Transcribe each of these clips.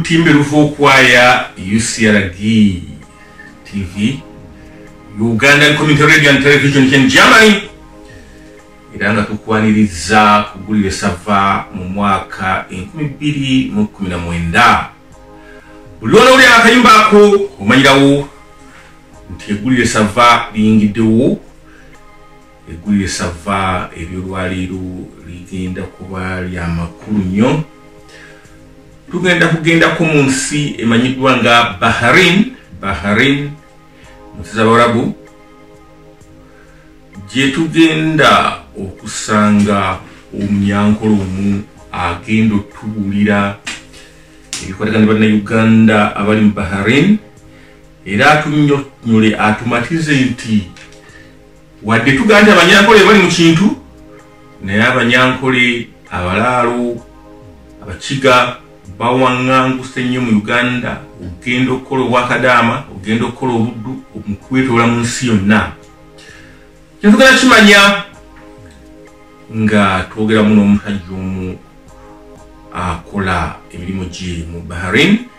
Lutimbe luva UCRD TV, Ugandan Community Radio and Television in Germany. Era nga tukwaniriza kugulire sava mu mwaka 2019. Bulona uli akayumba ako omanyirawo nti eggulire sava liyingiddewo. Eggulire sava eryolwaleero ligenda kuba lya makulu nnyo. Tugenda kugendako mu nsi emanyiddwa nga Bahrain, Bahrain mu nsi z'Abawarabu, gye tugenda okusanga omunyankole omu agenda otubuulira ebikwatagana ne Bannayuganda abali mu Bahrain, era atunnyonnyole atumatize nti wadde tugamba nti abanyankole bali mu kintu, naye abanyankole abalaalo abakiga bawaŋŋanguse nnyo mu Uganda, ogenda okukola obwakadaama, ogenda okukola obuddu mu kwetoola mu nsi yonna. Kino tugenda kimanya nga twogeramu n'omusajja omu akola emirimu gye mu Bahrain,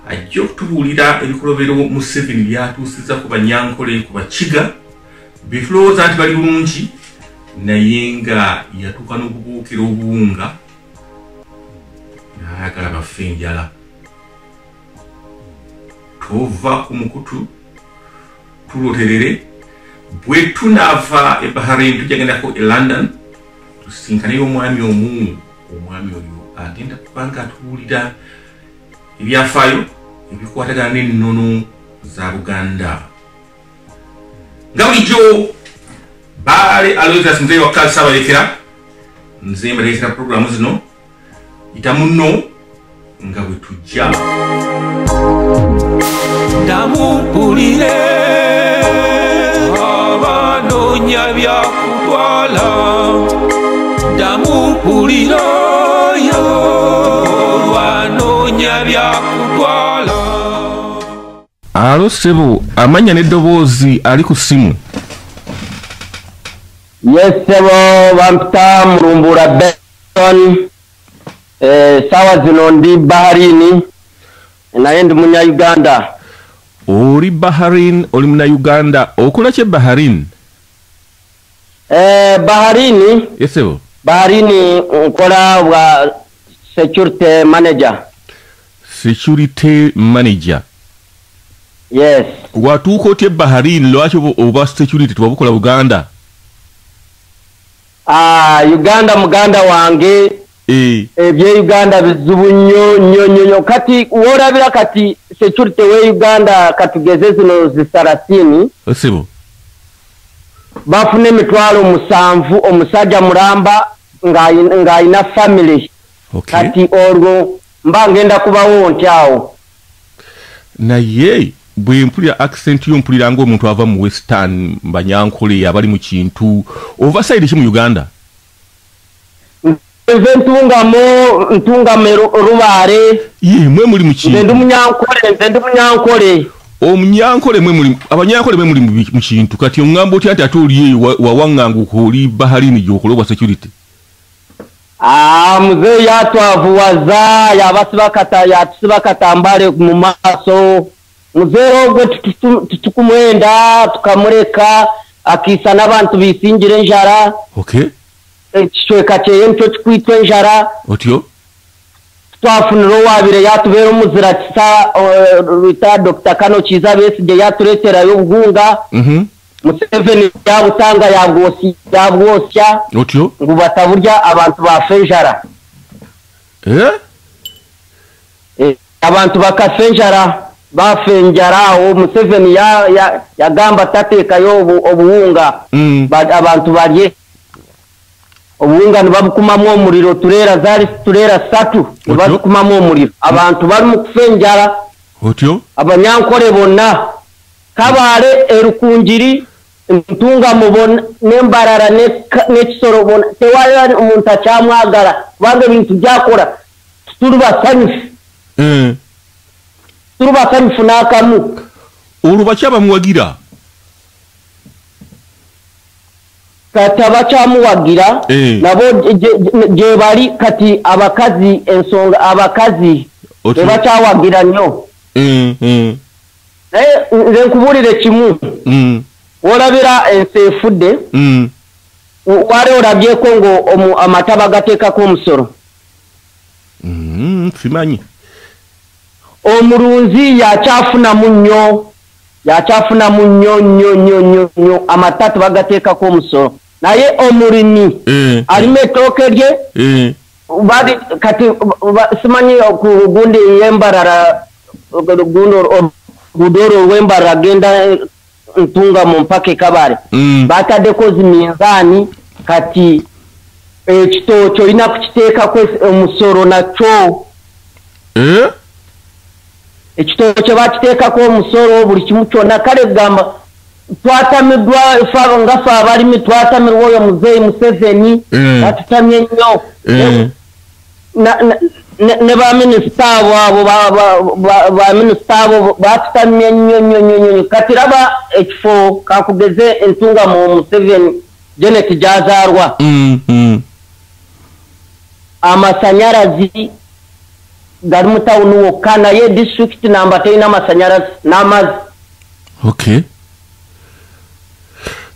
ajja okutubuulira ebikolobero Museveni by'atuusizza ku banyankole, ku bakiga be tulowooza nti bali bulungi, naye nga yatuuka n'okubuukira obuwunga n'ayagala bafe enjala. Tova ku mukutu tuloterere. Bwe tunaava e Bahrain tujja gendako e London tusinkaneyo omwami omu. Omwami oyo agenda kuba nga atubuulira ebyafaayo ebikwatagana n'ennono za Buganda. Nga bulijjo Baale Aloysius Muzeeyi wa Kalisa abalekera, nze mbaleetera pulogulaamu zino yita munno nga bwe tujja. Ndamumpulire abanoonya byakutwala, ndamumpulira oyo olwanoonya byakutwala. Alo ssebo, amannya n'eddoboozi ali ku ssimu. Yes ssebo, bampita Murumbura Benson. Sawa zino ndi Bahrain, naye ndi Munnayuganda. Oli Bahrain, oli Munnayuganda, okola ki e Bahrain? Bahrain. Yes ssebo. Bahrain nkola bwa security manager. Security manager. Yes. Watuuka otya e Bahrain, lwaki oba security tewabukola Buganda? Uganda muganda wange. Ebye Uganda bizibu nnyo nnyo nnyo. Kati woolabira kati security we Uganda katugeze zino zisarasini. Ssebo. Bafuna 7,000 omusajja mulamba ng'ayina family. Okay. Kati olwo mba ngenda kubawo ntyawo. Naye bwe mpulira accent yo mpulira ng'omuntu ava mu Western, Banyankole abali mu kintu. Ova side ki mu Uganda? Nze ntungamo Rubaare. Ye mwe muli mu kintu. Nze ndi Munyankole, nze ndi Munyankole. Omunyankole mwe muli, abanyankole mwe muli mu kintu. Kati ongamba otya nti ate oli eyo wawaŋŋanguka oli Bahrain gy'okola obwa security? Muzeeyi yatwavuwaza, yatusiba katambale mu maaso. Muzeeyi ogwo tutukumwenda tukamureka akiisa n'abantu bisingira enjara. Okay. Ekicweka kyeye nikyo kikwitwa enjara. Otyo? Twafunira owaabire yatubeera omuzira kisa rita Dr. Kano Kiiza Besigye yatureeterayo obuhunga. Museveni yabutanga yabwosya. Otyo? Ngu bataburya abantu bafa enjara. Abantu bakafa enjara, bafa enjara aho Museveni yagamba tateekayo obuhunga. Abantu barye. Obuwunga nibabukumamu omuriro, turera zari turera 3 nibabukumamu omuriro. Abantu bari mu kufa enjara. Otyo? Abanyankole bonna Kabale, Erukungiri, Ntungamo bonna n'Embarara n'Ekisoro bonna tewali omuntu akyamwagala kubanga ebintu byakora turi basanyufu. Turi basanyufu n'akamu. Olwo baki abamuwagira? Kati abakyamuwagira nabo gye bali kati abakazi ensonga abakazi Tebakyawagira nnyo. Naye nze nkubuulire kimu, wolabira ensi efudde, wali olabyeko ngo amata bagateekako omusolo? Simanyi. Omulunzi yakyafunamu nnyo, yakyafunamu nnyo nnyo nnyo nnyo nnyo. Amata tebagateekako omusolo, naye omulimi alima ettooke lye bali kati simanyi ku gundi y'Embarara, gundi oluguudo olwo olw'Embarara agenda Ntunga mu mpaka e Kabale, bataddeko ziminzaani. Kati ekitookyo olina kukiteekako omusolo nakyo. Ekitookyo bakiteekako omusolo, buli kimu kyonna. Kale gamba twatamiddwa nga ffe abalimi, twatamirwa oyo muzeeyi Museveni, batutamye nnyo. Ne baminisita abo, baminisita abo batutamye nnyo nnyo nnyo nnyo. Kati raba ekifo kakugeze Entunga mu Museveni Janet gy'azaarwa, amasanyalazi gali mu tawuni wokka, naye disitulikiti namba terina amasanyalazi n'amazzi. Okay.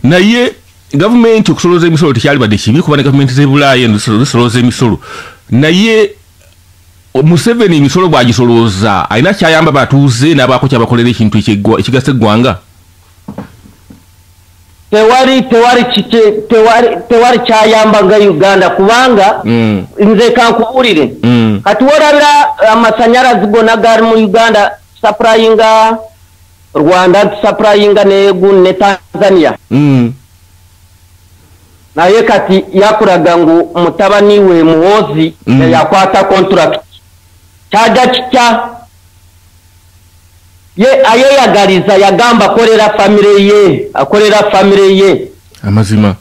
Naye gavumenti okusolooza emisolo tekyalibadde kibi, kuba ne gavumenti z'e Bulaaya eno zisolooza emisolo. Naye Museveni emisolo bw'agisolooza alina kyayamba batuuze n'abaako kyabakolera ekintu ekigasa eggwanga? Tewali, tewali, tewali, tewali kyayamba nga Uganda, kubanga nze kankubuulire, kati wolabira amasanyalazi gonna gali mu Uganda supplyinga Rwanda, supplyinga ne ne Tanzania. Naye kati yakulaga ngu mutabani we Muhoozi yakwata contract. Kyajja kitya? Ye ayeyagaliza, yagamba akolera famire ye, akolera famire ye. Amazima.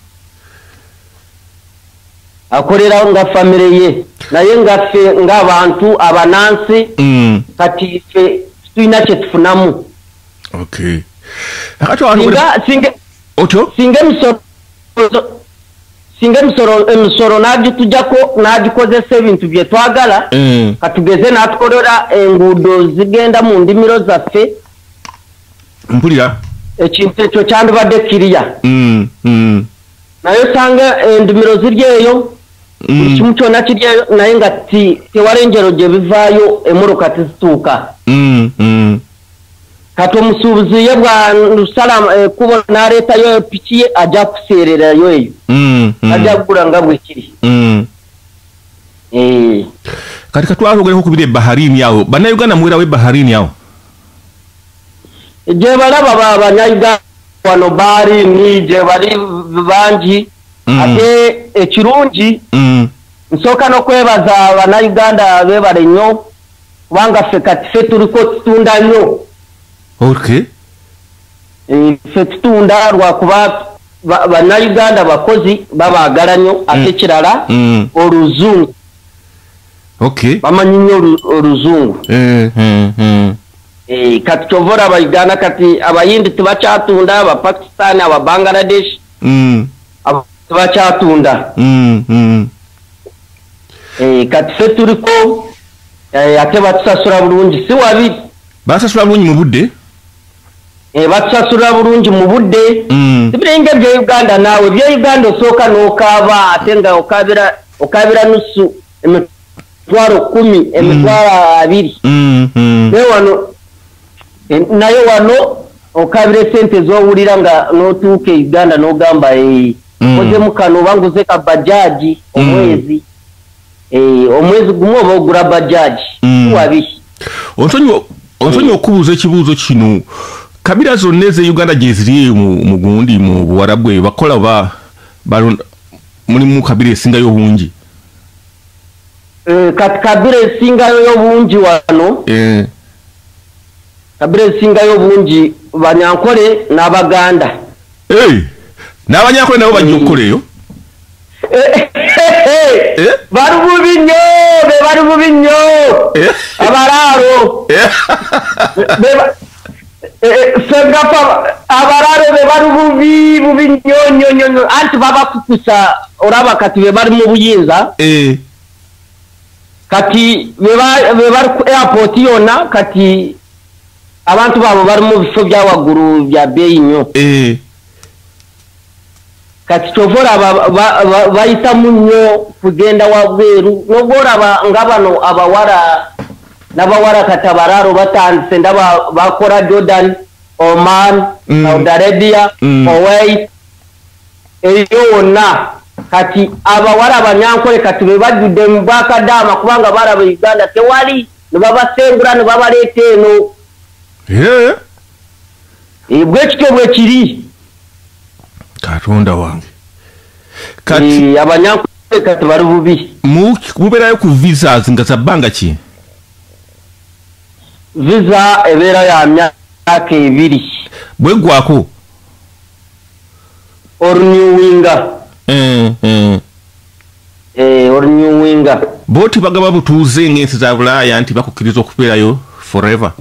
Akolera nga famire ye, naye nga ffe ng'abantu abanansi, kati ffe tulina kye tufunamu. Okay. Singa otyo singa emisolo, singa emisolo n'agitujjako n'agikozesa ebintu bye twagala, katugeze n'atukolera enguudo zigenda mu ndimiro zaffe. Mpulira. Ekintu ekyo kyandibadde kiriya. Naye osanga endimiro ziri eyo, buli kimu kyonna kiri eyo, naye nga tewali enjero gye bivaayo, emmotoka tezituuka. Kati omusuubuzi ye bw'asala ekkubo n'aleetayo piki ye, ajja kuseererayo eyo, ajja kugula nga bwe kiri. Kati katwalogereko ku biri e Bahrain awo. Bannayuganda muwerawo e Bahrain awo? Gye balaba bannayuganda wano Bahrain gye bali bangi. Ate ekirungi, nsooka n'okwebaza bannayuganda, beebale nnyo, kubanga ffe kati ffe tuliko tutunda nnyo. Ffe tutunda lwakuba bannayuganda bakozi, babaagala nnyo. Ate ekirala, oluzungu. Bamanyi nnyo oluzungu. Kati kyova olaba Uganda kati abayindi tebakyatunda, Abapakistan, Ababangladesh tebakyatunda. Kati ffe tuliko, ate batusasula bulungi, si wabi. Basasula bulungi mu budde? Batusasula bulungi mu budde. Sibiringa ebya Uganda naawe, ebya Uganda osooka n'okaaba, ate nga okaabira nusu, 10,000, 20,000. Naye wano okaabira esente z'owulira nga n'otuuka e Uganda n'ogamba, kozemu kano oba nguze ka bajaji omwezi. Omwezi gumu oba ogula bajaji. Si wabi. Onsonyiwa okubuuza ekibuuzo kino. Kabira zonna ez'e Uganda gye ziri mu gundi mu Buwarabu eyo bakola oba mulimu kabira esingayo obungi? Kati kabira esingayo obungi wano, kabira esingayo obungi Banyankole n'Abaganda. N'Abanyankole nabo bajja okukola eyo? Bali bubi nnyo, be bali bubi nnyo. Abalaalo. Ffe abalaalo be bali bubi bubi nnyo nnyo nnyo nnyo. Anti babakukusa, olaba kati be bali mu buyinza. Kati be bali ku airport yonna, kati abantu baabo bali mu bifo bya waggulu bya bbeeyi nnyo. Kati kyova olaba bayitamu nnyo kugenda wabweru, n'obwolaba nga bano abawala n'abawala kati abalaalo batandise, ndaba bakola Jordan, Oman, Saudi Arabia, Kuwait, eyo wonna. Kati abawala abanyankole kati be bajjudde mu bwakadaama, kubanga balaba Uganda tewali, ne babasengula ne babaleeta eno. Bwe kityo bwe kiri. Katonda wange. Kati abanyankole kati bali bubi. Mubeerayo ku visas nga za bbanga ki? Visa ebeera ya myaka 2. Bweggwako? Orunyuwinga. Orunyuwinga. Bo tebagaba butuuze ng'ensi za Bulaaya nti bakukkiriza okubeerayo forever?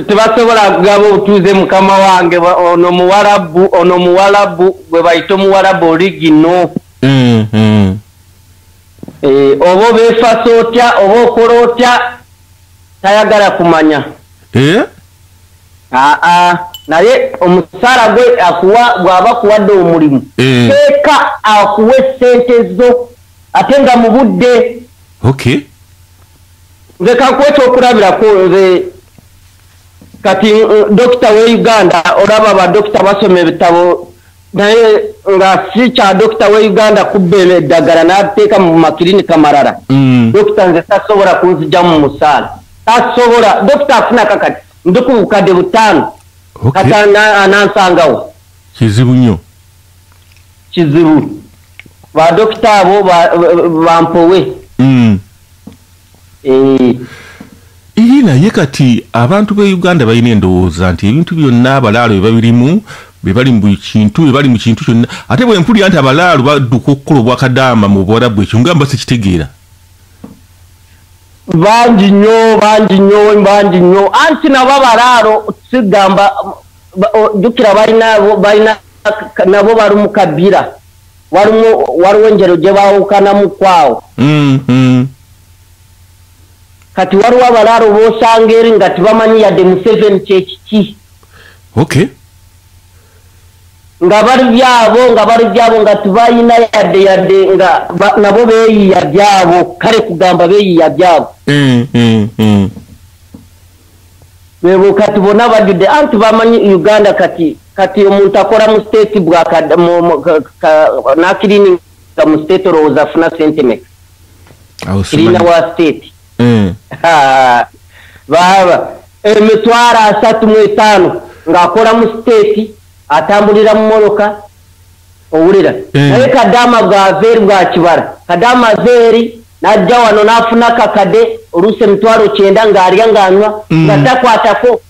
Tebasobola kugaba obutuuze mukama wange. Ono muwarabu gwe bayita omuwarabu oligino. Oba obeefasa otya oba okola otya, tayagala kumanya. Naye omusaala gwe akuwa, bw'aba akuwadde omulimu, teeka akuwe ssente zo ate nga mu budde. Nze kankuwe ekyokulabirako, nze kati dokita we Uganda, olaba abadokita basoma ebitabo, naye nga si kya dokita we Uganda kubba eddagala n'ateeka mu makirinika malala. Dokita nze tasobola kunzigyamu mu musaala, tasobola. Dokita afuna kakati ndi ku bukadde 5, kati anansangawo. Kizibu nnyo. Kizibu. Badokita abo bampowe. Eri naye kati abantu be Uganda balina endowooza nti ebintu byonna abalaalo bye babirimu, be bali mu kintu, be bali mu kintu kyonna. Ate bwe mpulira nti abalaalo badduka okukola obwakadaama mu Buwarabu, ekyo ngamba sikitegeera. Bangi nnyo, bangi nnyo, bangi nnyo. Anti nabo abalaalo sigamba, jjukira balina nabo bali mu kabira, waliwo enjero gye baawukanamu kwawo. Kati waliwo abalaalo b'osanga eri nga tebamanyi yadde Museveni kye kiki. Nga bali byabo, nga bali byabo, nga tebalina yadde nga nabo beeyiya byabo, kale kugamba beeyiya byabo. Bebo kati bonna bajjudde, anti bamanyi Uganda kati omuntu akola mu state n'akirininga mu state olowooza afuna ssente mmeka? Kirina wa state. Baba 350,000 ng'akola mu state, atambulira mu mmotoka, owulira. Naye kadaama bw'ava eri bw'akibala, kadaama ava eri n'ajja wano n'afuna kakade oluusi 90,000 ng'alya ng'anywa, nga takwatako.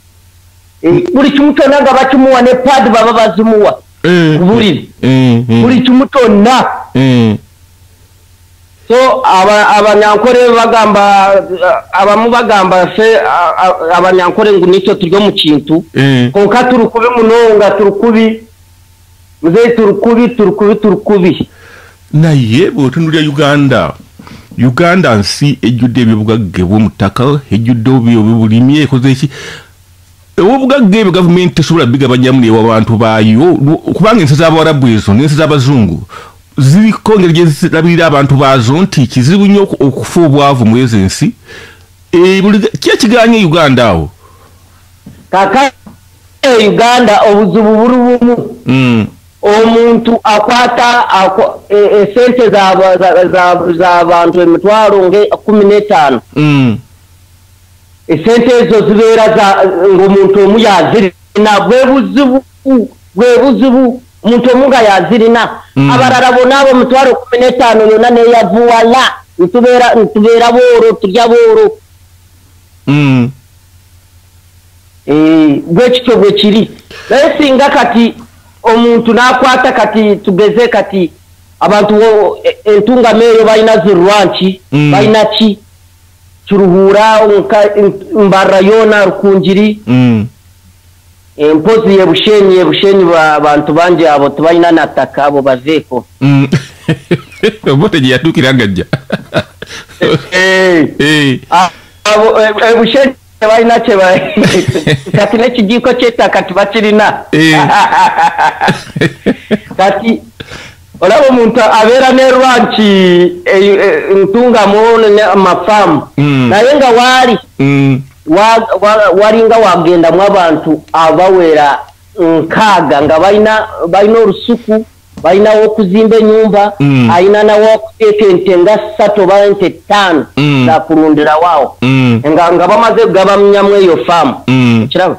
Buli kimu kyonna nga bakimuwa, ne paadi baba bazimuwa. Kubulira. Buli kimu kyonna. So abanyankole bagamba, abamu bagamba ffe abanyankole ngu nikyo turi mu kintu. Konka turi kubi munonga, turi kubi. Muzeeyi turi kubi, turi kubi, turi kubi. Naye bw'otunuulira Uganda, Uganda nsi ejjudde ebyobugagga obw'omu ttaka, ejjudde obulimi, ekoze ki? Obugagga ebyo gavumenti tesobola bigabanyamu n'ewa abantu baayo, kubanga ensi z'Abawarabu ezo n'ensi z'Abazungu ziriko engeri gye zirabirira abantu baazo nti kizibu nnyo okufa obwavu mu ezo ensi. Ki ekiganye Uganda awo? Kaakati Uganda obuzibu buli bumu. Omuntu akwata esente z'abantu 15,000. Esente ezo zibeera ng'omuntu omu yazirina, bwe buzibu omuntu omu nga yazirina. Abalala bonna abo 15,000 yonna neyavuwala, ntubeera booro, tulya booro. Bwe kityo bwe kiri. Naye singa kati omuntu n'akwata kati tugeze kati abantu entungamo eyo balina zirwanki, balina ki? Kiruhura, Mbarara yona, Rukungiri. Empozi ye Bushenyi abantu bangi abo tebalina na ttaka, abo baveeko. Obote gye yatuukira ng'ajja. Bushenyi balina kye kati n'ekijiiko ky'ettaka tebakirina. Kati olaba omuntu abeera ne lwanki ntungamu amafaamu, naye nga waali walinga wagendamu abantu abawera 6 nga balina olusuku, balinawo okuzimba ennyumba, alina nawo okuteeka ente nga 3 oba ente 5 zakulundirawo, nga bamaze kugabamyamu eyo faamu. Okiraba?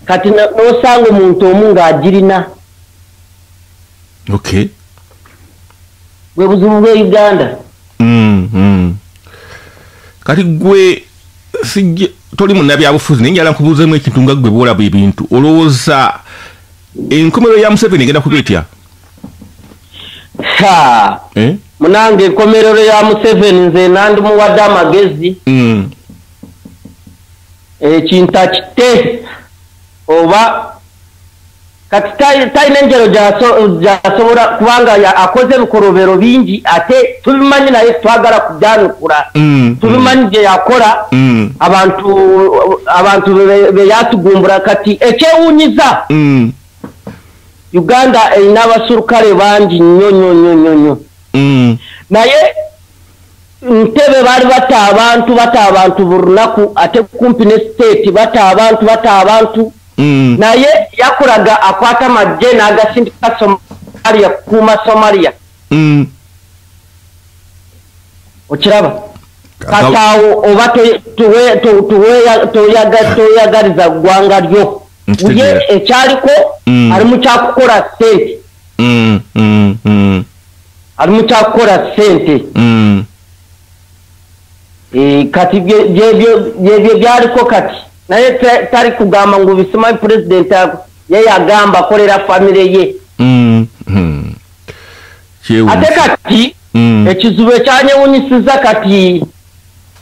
Kati n'osanga omuntu omu ng'agirina. Okay. Bwe buzibu bwe Uganda. Kati gwe toli munnabyabufuzi, naye njagala nkubuuzeemu ekintu nga gwe bw'olaba ebintu. Olowooza enkomerero ya Museveni egenda kuba etya? Munange enkomerero ya Museveni nze nandimuwadde amagezi. Ekintu akite oba kati talina enjero gy'asobola, kubanga akoze ebikolobero bingi ate tubimanyi, naye twagala kubyanukula. Tubimanyi gye yakola, abantu be yatugumbula. Kati ekyewuunyiza, Uganda erina abaserikale bangi nnyo nnyo nnyo nnyo nnyo, naye Ntebe baali batta abantu buli lunaku, ate kumpi ne state batta abantu. Naye yakolaga akwata amagye n'agasindika Somalia kukuuma Somalia. Okiraba? Kati awo oba toyagaliza ggwanga lyo. Ye ekyaliko ali mu kyakukola ssente. Ali mu kyakukola ssente. Kati byebyo byaliko kati. Naye tali kugamba ngu bisimanyi pulezidenti ye yagamba akolera famire ye. Ate kati ekizibu ekyanyewunyisiza kati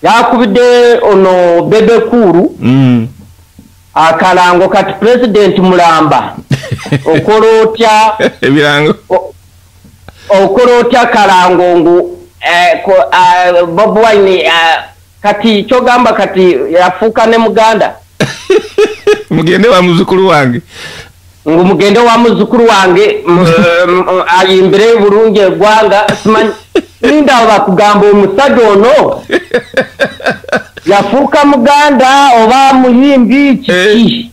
yakubidde ono Bebe Cool akalango kati pulezidenti mulamba okola otya ebirango, okola otya kalango ngu Bobi Wine kati kyogamba kati yafuuka ne Muganda. Mugende wa muzukulu wange. Ngu mugende wa muzukulu wange ayimbire bulungi eggwanga. Ninda bakugamba omusajja ono yafuuka Muganda oba muyimbi kiki?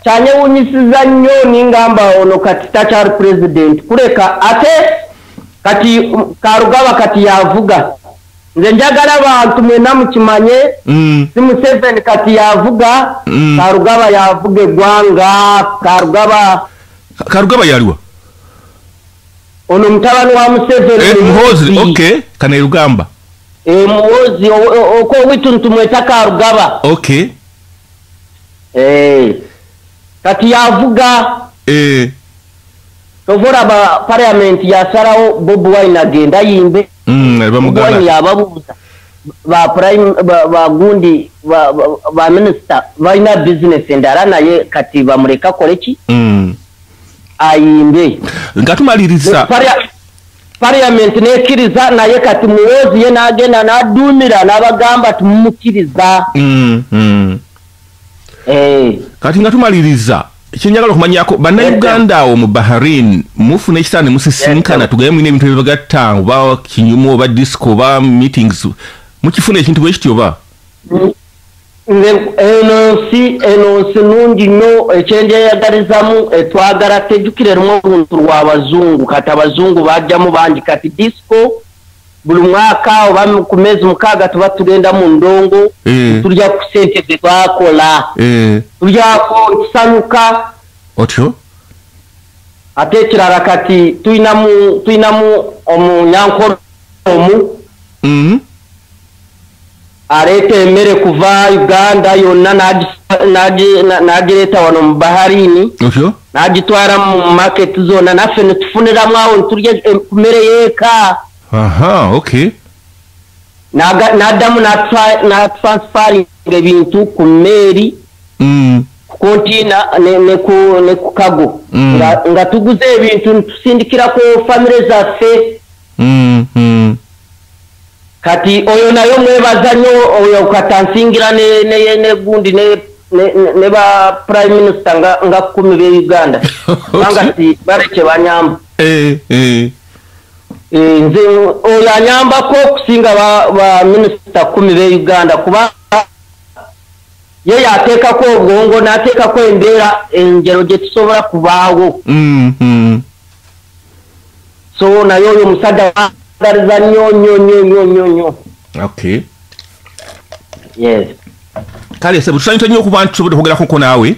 Kyanyewunyisiza nnyo ningamba ono kati takyali pulezidenti kuleka ate kati Karugaba kati yavuga. Nze njagala abantu mwenna mukimanye, si Museveni kati yavuga, Karugaba yavuga eggwanga. Karugaba yaliwa? Ono mutabani wa Museveni. Muhoozi, okay, Kainerugaba. Muhoozi oko witu tumweta Karugaba. Okay. Kati yavuga. Tovora ba parliament yasalawo Bobi Wine agenda ayimbe. Bobi Wine yababuuza ba prime ba gundi ba minister balina business endala, naye kati bamuleka akole ki? Ayimbe. Nga tumaliriza parliament nekkiriza, naye kati Muhoozi ye n'agenda n'aduumira n'abagamba tumumukkiriza. Kati nga tumaliriza, kyenjagala okumanyako bannayuganda awo mu Bahrain mufuna ekiseera ne musisinkana, tugaye mulina ebintu ebibagatta oba kinyumu oba disco oba meetings, mukifuna ekintu bwe kityo oba? Eno nsi nnungi nnyo, ekyenjeyagalizamu etwagala tejjukire lumu oluntu lw'abazungu. Kati abazungu bajjamu bangi, kati disco buli mwaka oba ku myezi 6 tuba tugenda mu ndongo, tulya ku ssente ze twakola, tulyako tusanyuka. Otyo? Ate ekirala kati tulinamu omunyankole omu aleeta emmere kuva Uganda yonna n'agireeta wano mu Bahrain, n'agitwala mu market zonna, naffe ne tufuniramu awo ne tulya ku mmere y'eka. Aha, okay. N'addamu n'atransferinga ebintu ku mmeeri. Kontina ne ku kago nga tuguze ebintu tusindikirako family zaffe. Kati oyo nayo mwebaza nnyo oyo katansingira ne gundi ne ba prime minister nga 10 be Uganda nga si bareke banyamba. Nze oyo anyambako okusinga ba minister 10 be Uganda kuba ye yateekako obwongo n'ateekako embeera enjero gye tusobola kubaawo. So naye oyo omusajja agaliza nnyo nnyo nnyo nnyo nnyo nnyo. Okay. Yes. Kale sebo tusanyusa nnyo okuba nti tusobodde okwogerako naawe.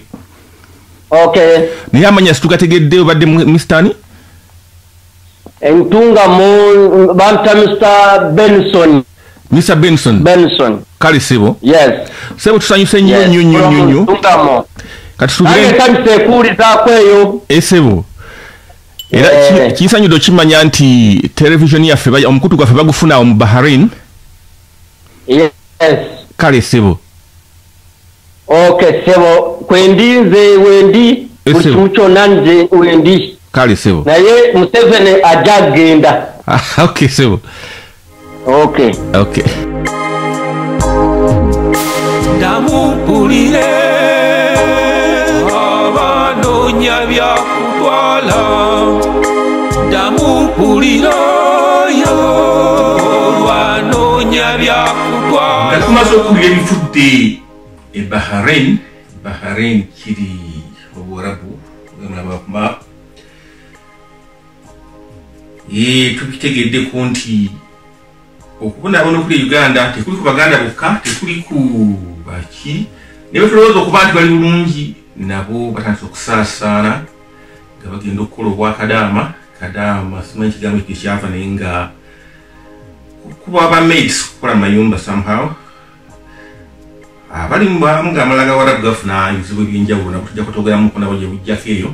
Okay. Naye amanya situgategedde obadde Mr. ani? Entunga mu bamta Mr. Benson. Mr. Benson. Benson. Kale sebo. Yes. Sebo tusanyuse nnyo nnyo nnyo nnyo nnyo. Kati tusubire. Kale nsanyuse eyo. Sebo. Era kisanyudo kimanya nti television yaffe omukutu gwaffe bagufuna mu Bahrain. Yes. Kale sebo. Okay sebo, kwendi nze wendi buli kyonna nze wendi. Kale sebo. Naye Museveni ajja kugenda. Okay sebo. Okay. Okay. Ndamumpulire abanoonya byakutwala, ndamumpulire oyo olwanoonya byakutwala. Nga tumaze okuwulira ebifudde e Bahrain, Bahrain kiri mu Buwarabu, mulaba ku map. Tukitegeddeko nti okubonaabona okuli e Uganda tekuli ku Baganda bokka, tekuli ku baki, ne bwe tulowooza okuba nti bali bulungi nabo batandise okusaasaana nga bagenda okukola obwakadaama. Kadaama simanyi kigambo ekyo kyava naye nga kuba ba maids kukola mayumba somehow. Abali mu nga amalala g'Abawarabu gafuna ebizibu eby'enjawulo nabo tujja kutwogeramuko nabo gye bujjako eyo,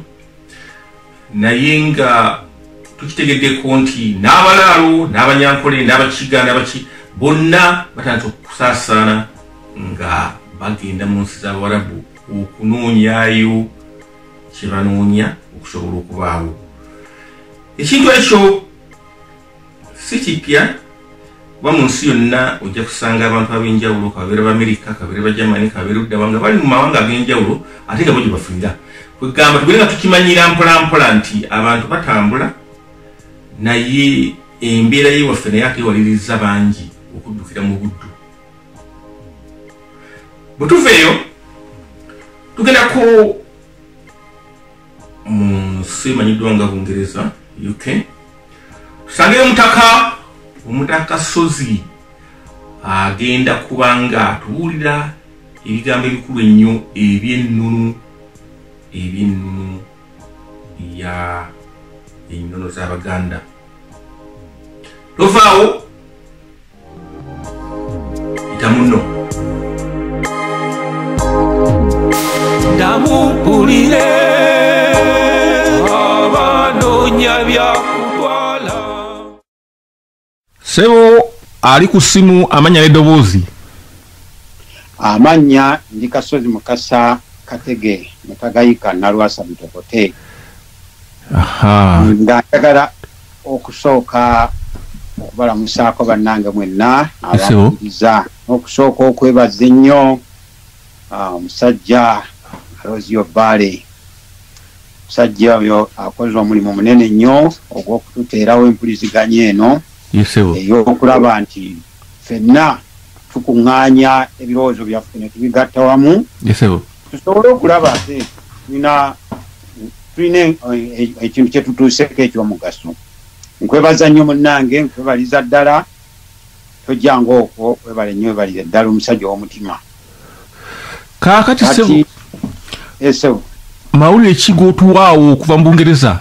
naye nga tukitegeddeko nti n'abalaalo n'abanyankole n'abakiga n'abaki bonna batandise okusaasaana nga bagenda mu nsi z'Abawarabu okunoonyaayo kye banoonya okusobola okubaawo. Ekintu ekyo si kipya kuba mu nsi yonna ojja kusanga abantu ab'enjawulo, kabeere b'Amerika, kabeere ba Germany, kabeere luddawa, nga bali mu mawanga ag'enjawulo ate nga bo gye bafunira. Kwegamba tugende nga tukimanyira mpola mpola nti abantu batambula, naye embeera yewaffe naye ate ewaliriza bangi okuddukira mu buddu. Bwe tuva eyo tugendako mu nsi emanyiddwa nga Bungereza, UK, tusangeyo omutaka Sozi agenda kubanga atubuulira ebigambo ebikulu ennyo eby'ennono ya ennono z'Abaganda. Tovaawo ita munno. Ndamumpulire abanoonya byakutwala. Sebo ali ku ssimu, amanya n'eddoboozi. Amannya ndi Kasozi Mukasa Katege Mutagayika Nalwasa Mutokote. Nga njagala okusooka okubalamusaako bannange mwenna abawuliriza, n'okusooka okwebaza ennyo omusajja Aloysius Bbaale. Omusajja oyo akoze omulimu munene nnyo ogw'okututeerawo empuliziganya eno ey'okulaba nti ffenna tukuŋŋaanya ebirowoozo byaffe ne tubigatta wamu tusobole okulaba ate tulina ekintu kye tutuuseeko eky'omugaso. Nkwebaza nnyo munnange, nkwebaliza ddala, tojjanga okwo, webale nnyo, webalire ddala omusajja ow'omutima. Kaakati sebo, mawulire ki g'otuwaawo okuva mu Bungereza?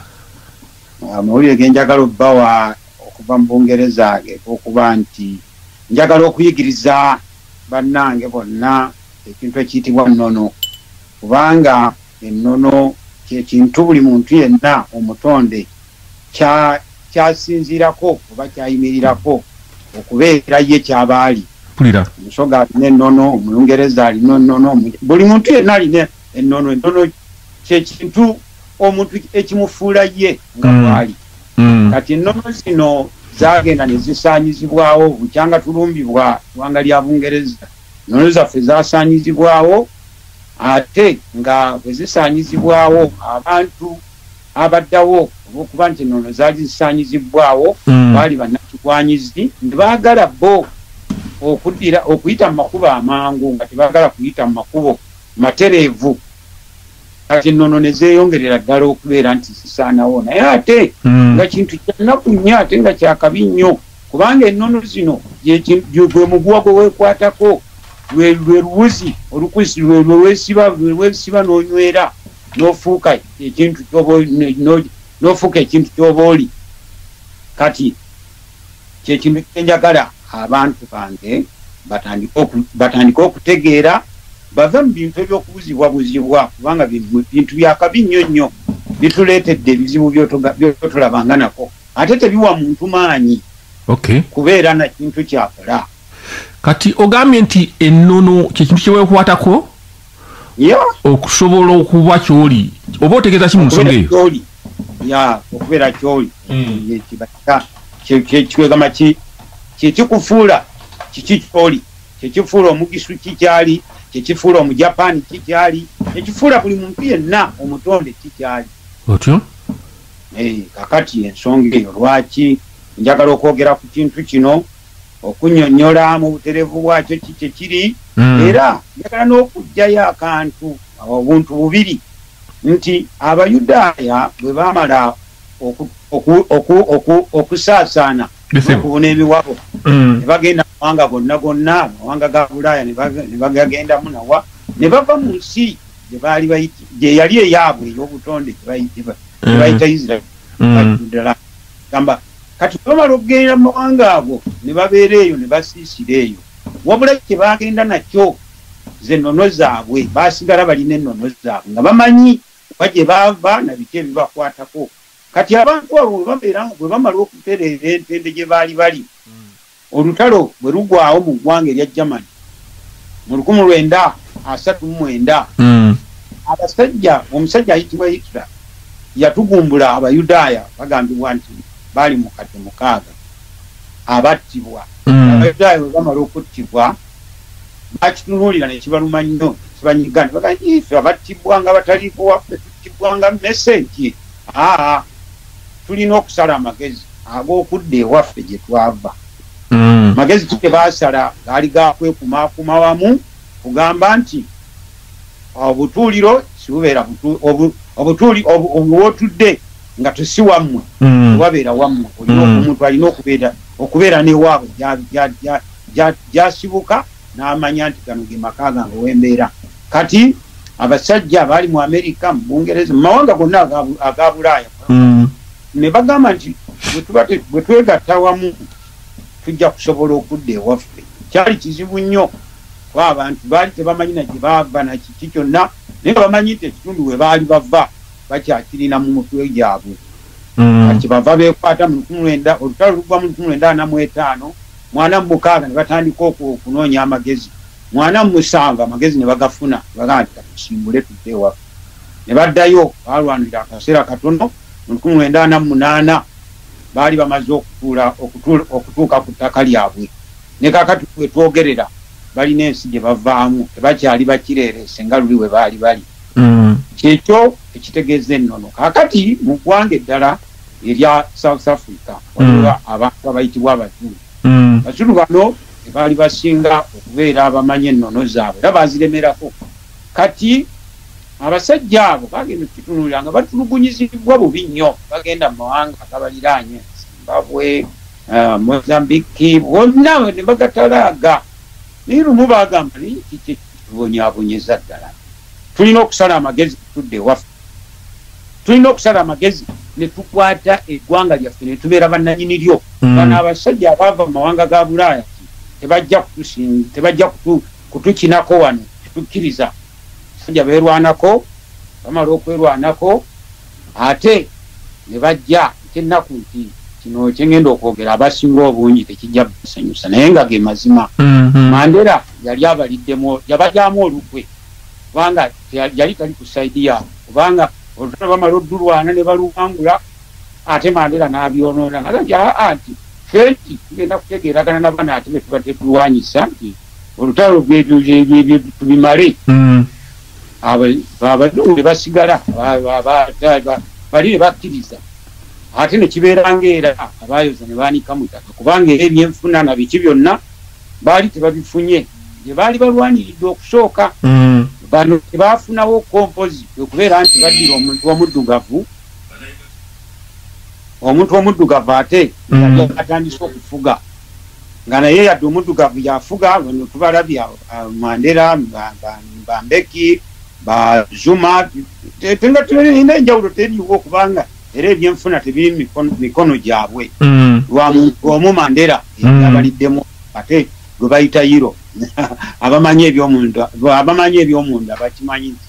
Amawulire ge njagala obbawa okuva mu Bungereza okuba nti njagala okuyigiriza bannange bonna ekintu ekiyitibwa nnono, kubanga ennono kyekintu buli muntu yenna omutonde kyasinziirako oba kyayimirirako okubeera ye kyabaali. Omusoga alina ennono, Omulungereza alina ennono, buli muntu yenna alina Ennono kyekintu omuntu ekimufuula ye nga bwali. Kati ennono zino zagenda ne zisaanyizibwawo bukyanga tulumbibwa ggwanga lya Bungereza. Ennono zaffe zasaanyizibwawo, ate nga bwe zisaanyizibwawo abantu abaddawo olw'okuba nti ennono zaali zisaanyizibwawo baali bannakigwanyizi ne baagala bo okuddira okuyita mu makubo amangu nga tebaagala kuyita mu makubo matereevu. Kati ennono ne zeeyongerera ddala okubeera nti zisaanawo, naye ate nga kintu kya nnaku nnyo ate nga kyakabi nnyo, kubanga ennono zino gwe muguwa gwe weekwatako, lwe luwuzi olukusi lwe weesiba n'onywera n'ofuuka ekintu ky'oba oli. Kati kyekintu kyenjagala abantu bange batandike okutegeera, bave mu bintu eby'okubuzibwabuzibwa, kubanga bintu byakabi nnyo nnyo bituleetedde ebizibu byotulabanga nako, ate tebiwa muntu maanyi kubeera na kintu kyakola. Kati ogambye nti ennono kyekintu kyeweekwatako okusobola okuba ky'oli, oba otegeeza ki mu nsonga eyo? Ya, okubeera ky'oli kyegamba kyekikufuula kiki ky'oli, kyekifuula omugisu kikyali, kyekifuula omujapaani kikyali, kyekifuula buli muntu yenna omutonde kikyali. Otyo? Kakati ensonga eyo lwaki njagala okwogera ku kintu kino, okunnyonnyola mu butereevu bwakyo ki kye kiri, era njagala n'okuggyayo akantu obuntu bubiri, nti Abayudaaya bwe baamala okusaasaana n'okubuna emiwabo ne bagenda mu mawanga gonna gonna, amawanga ga Bulaaya ne bagagendamu nawa, ne bava mu nsi gye baali gye yali eyaabwe ey'obutonde gye bayita Isiraeri ddala. Gamba kati bamala okugenda mu mawanga ago ne babeera eyo ne basiisira eyo, wabula kye baagenda nakyo ze nnono zaabwe, baasigala balina ennono zaabwe nga bamanyi wa gye baava na biki ebibakwatako. Kati abantu abo bwe bamala okutereera entende gye baali bali, olutalo bwe lugwawo mu ggwanga erya Germany mu 1939, abasajja, omusajja ayitibwa Hitler yatugumbula Abayudaaya bagambibwa nti baali mukadde 6 abattibwa. Abayudaaya bwe bamala okuttibwa bakitunuulira ne kibaluma nnyo, kibanyiga ne bagamba ife abattibwa nga bataliiko waffe tuttibwa nga mmese nti aa tulina okusala amagezi ag'okudda ewaffe gye twava. Magezi ki ge baasala? Gaali ga kwekumaakuma wamu kugamba nti obutuuliro sibubeera obuwotudde nga tusi wammwe, tewabeera wammwe. Olina omuntu alina okubeera n'ewaabwe gy'asibuka n'amanya nti gano ge maka gange wembeera. Kati abasajja baali mu Amerika, mu Bungereza, mu mawanga gonna aga Bulaaya, ne bagamba nti bwe twegatta wamu tujja kusobola okudda ewaffe. Kyali kizibu nnyo kuba abantu baali tebamanyi na gye baava na kiki kyonna, naye nga bamanyi nti ekitundu we baali bava bakyakirina mu mutwe gyabwe. Kati bava beekwata mu 19, olutalo lugwa mu 1945, 46 ne batandika okunoonya amagezi, 47 amagezi ne bagafuna, ne bagamba nti katusimbule tudde ewaffe. Ne baddayo, baalwanirira akaseera katono, mu 1948 baali bamaze okutuuka ku ttaka lyabwe. Ne kaakati we twogerera balina ensi gye bavaamu, tebakyali bakireerese nga luli we baali bali. Kyekyo ekitegeeza ennono. Kaakati mu ggwanga eddala erya South Africa waliwo abantu abayitibwa Abazulu. Abazulu bano tebaali basinga okubeera abamanyi ennono zaabwe, era baaziremerako. Kati abasajja abo bagenda okukitunuulira nga batulugunyizibwa bubi nnyo, bagenda mu mawanga agabaliraanye, Zimbabwe, Mozambique, bonna ne bagatalaaga. Naye lumu baagamba naye kiki ekitubonyaabonyeza ddala, tulina okusala amagezi tudde ewaffe, tulina okusala amagezi ne tukwata eggwanga lyaffe ne tubeera bannannyini lyo. Bano abasajja abaava mu mawanga ga Bulaaya tebajja kutukinako wano, tetukkiriza. Abasajja beerwanako, bamala okwerwanako ate ne bajja. Ekyennaku nti kino kye ngenda okwogera abasinga obungi tekijja kubasanyusa, naye nga ge mazima. Mandela yali abaliddemu, yabajaamu olukwe. Kubanga yali tali ku saidi yaabwe, kubanga olutalo bamala oddulwana ne baluwangula, ate Mandela n'abyonoona. Nga nti aa nti ffe nti tugenda kutegeeragana n'abaana ate be tuba tetulwanyisa nti olutalo bwe tubimale. Abazungu ne basigala bali ne bakkiriza, ate ne kibeera ng'era abayoza ne baanika mu ttaka, kubanga era ebyenfuna na biki byonna baali tebabifunye gye baali balwaniridde okusooka. Bano tebaafunawo kompozi okubeera nti baddira omuntu omuddugavu, omuntu omuddugavu ate yali atandise okufuga, nga naye yadde omuddugavu yafuga. Bano tubalabye Mandela, Bambeki, ba Zuma, nga tulina enjawulo teriiwo, kubanga era ebyenfuna tebiri mikono gyabwe. Lwa muntu omu Mandela yabaliddemu, ate gwe bayita Yiro. Abamanyi ebyomunda bakimanyi nti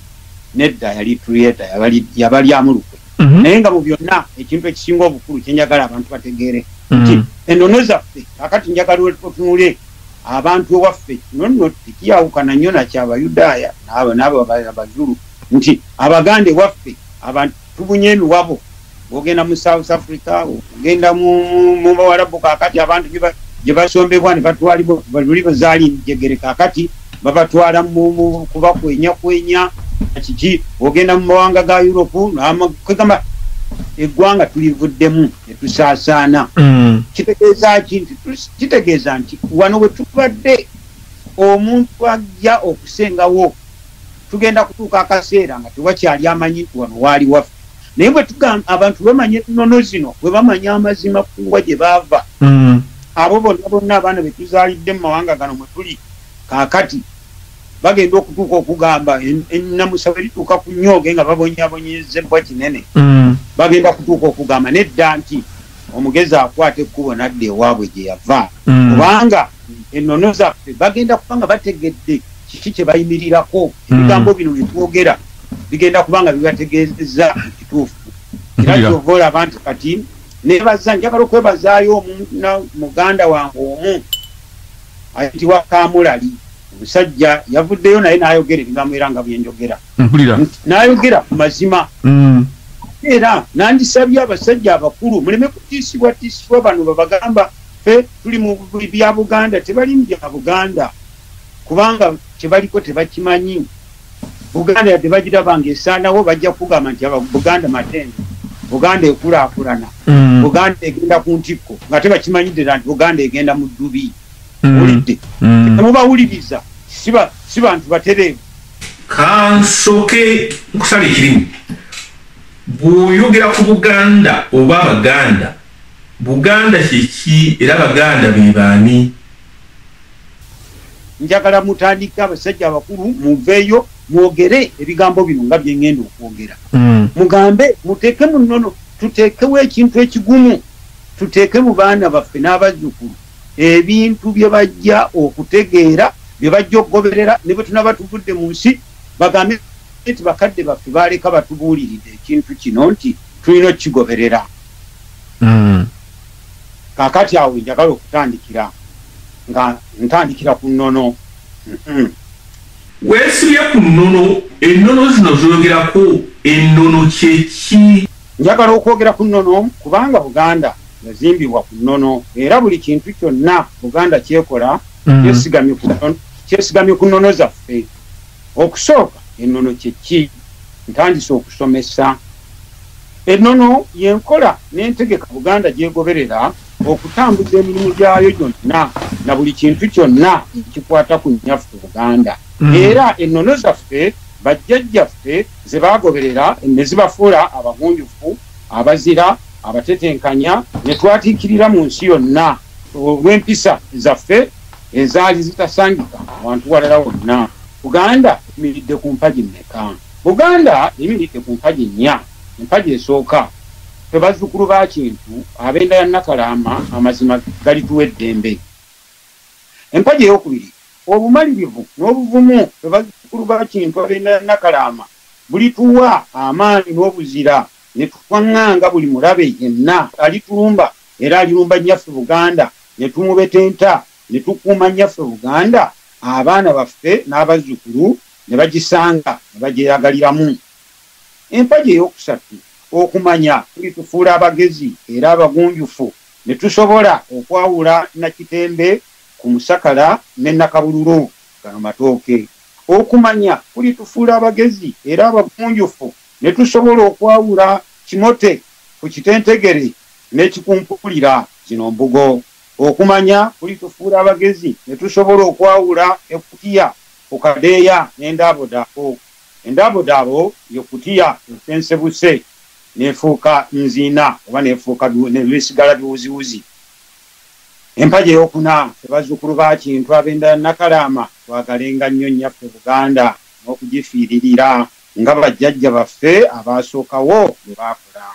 nedda yali traitor, yabalyamu lukwe. Naye nga mu byonna ekintu ekisinga obukulu kyenjagala abantu bategeere nti ennono zaffe, kakati njagala otunule abantu ewaffe, nonno tekiyawukana nnyo nakyabayudaaya n'abo Abazulu, nti Abaganda ewaffe abantu tubunye emiwabo. Bw'ogenda mu South Africa, ogenda mu Bawarabu, kakati abantu gye basombebwa ne batwalibwa luli bazaali njegere, kakati babatwala kubakwenya kwenya kiki. Ogenda mu mawanga ga Europe, kwegamba eggwanga tulivuddemu ne tusaasaana. Kitegeeza ki? Nti kitegeeza nti wano we tubadde omuntu ajja okusengawo, tugenda kutuuka akaseera nga tewakyali amanyi nti wano waali waffe. Naye bwe tugamba abantu bamanya ennono zino, bwe bamanya amazima kuwa gye baava, abo bonna bonna abaana be tuzaalidde mu mawanga gano mwe tuli kaakati bagenda okutuuka okugamba ennamusa bwe lituuka ku nnyooge nga babonyaabonyezebwa kinene, bagenda kutuuka okugamba nedda nti omugezi akwata ekkubo n'adda ewaabwe gye yava. Kubanga ennono zaffe bagenda kuba nga bategedde kiki kye bayimirirako. Ebigambo bino bye twogera bigenda kuba nga bibategeezezza ekituufu. Era kyova olaba nti kati nebaza, njagala okwebazaayo muganda wange omu ayitibwa Kamulali. Omusajja yavuddeyo naye n'ayogera ebigambo era nga byenjogera, n'ayogera ku mazima. Era nandisabye abasajja abakulu muleme kutiisibwatiisibwa bano babagamba ffe tuli mu bya Buganda. Tebali mu bya Buganda, kubanga kyebaliko tebakimanyi. Buganda yadde bagiraba ng'esaanawo, bajja kugamba nti Buganda matendo, Buganda ekulaakulana, Buganda egenda ku ntikko, nga tebakimanyi ddala nti Buganda egenda mu ddubi. Owulidde? Temubawuliriza, si bantu batereevu. Kansooke nkusala ekirimu. Bw'oyogera ku Buganda oba Abaganda, Buganda kyeki era Abaganda be baani? Njagala mutandike abasajja abakulu muveeyo mwogere ebigambo bino nga bye ŋŋenda okwogera. Mugambe muteeke mu nnono, tuteekewo ekintu ekigumu, tuteeke mu baana baffe n'abazzukulu ebintu bye bajja okutegeera, bye bajja okugoberera, ne bwe tunaba tuvudde mu nsi bagambe nti bakadde baffe baaleka batubuuliridde ekintu kino nti tulina okukigoberera. Kaakati awo njagala okutandikira nga ntandikira ku nnono. Weesibye ku nnono, ennono zino z'oyogerako, ennono kye ki? Njagala okwogera ku nnono kubanga Buganda yazimbibwa ku nnono, era buli kintu kyonna Buganda kyekola kyesigamye ku nnono zaffe. Okusooka ennono kye ki? Ntandise okusomesa. Ennono y'enkola n'entegeka Buganda gy'egoberera okutambuza emirimu gyayo gyonna na buli kintu kyonna ekikwata ku nnyaffe Buganda. Era ennono zaffe bajjajjaffe ze baagoberera ne zibafuula abagunjufu, abazira, abatetenkanya, ne twatiikirira mu nsi yonna olw'empisa zaffe ezaali zitasangika awantu walala wonna. Buganda eyimiridde ku mpagi mmeka? Buganda eyimiridde ku mpagi nnya. Empagi esooka, ffe bazzukulu ba Kintu ab'enda ya Nakalaama, amazima galituwa eddembe. Empagi eyokubiri, obumalirivu n'obuvumu ffe bazzukulu ba Kintu ab'enda ya Nakalaama bulituwa amaanyi n'obuzira ne twaŋŋanga buli mulabe yenna alitulumba era alirumba nnyaffe Buganda, ne tumubetenta ne tukuuma nnyaffe Buganda, abaana baffe n'abazzukulu ne bagisanga ne bagyeyagaliramu. Empagi ey'okusatu, okumanya kulitufuula abagezi era abagunjufu ne tusobola okwawula Nakitembe ku musakala ne Nakabululu, gano matooke. Okumanya kulitufuula abagezi era abagunjufu ne tusobola okwawula kimote ku kitentegere n'ekikumpulira, zino mbugo. Okumanya kulitufuula abagezi ne tusobola okwawula ekutiya ku kadeeya n'endaabodaabo. Endaabodaabo ye kutiya esensebuse n'efuuka nziina oba n'efuuka nebisigala biwuziwuzi. Empagi ey'okuna, bazzukulu ba Kintu ab'enda ya Nakalaama twagalenga nnyo nnyaffe Buganda n'okugifiiririra nga bajjajja baffe abaasookawo bwe baakola.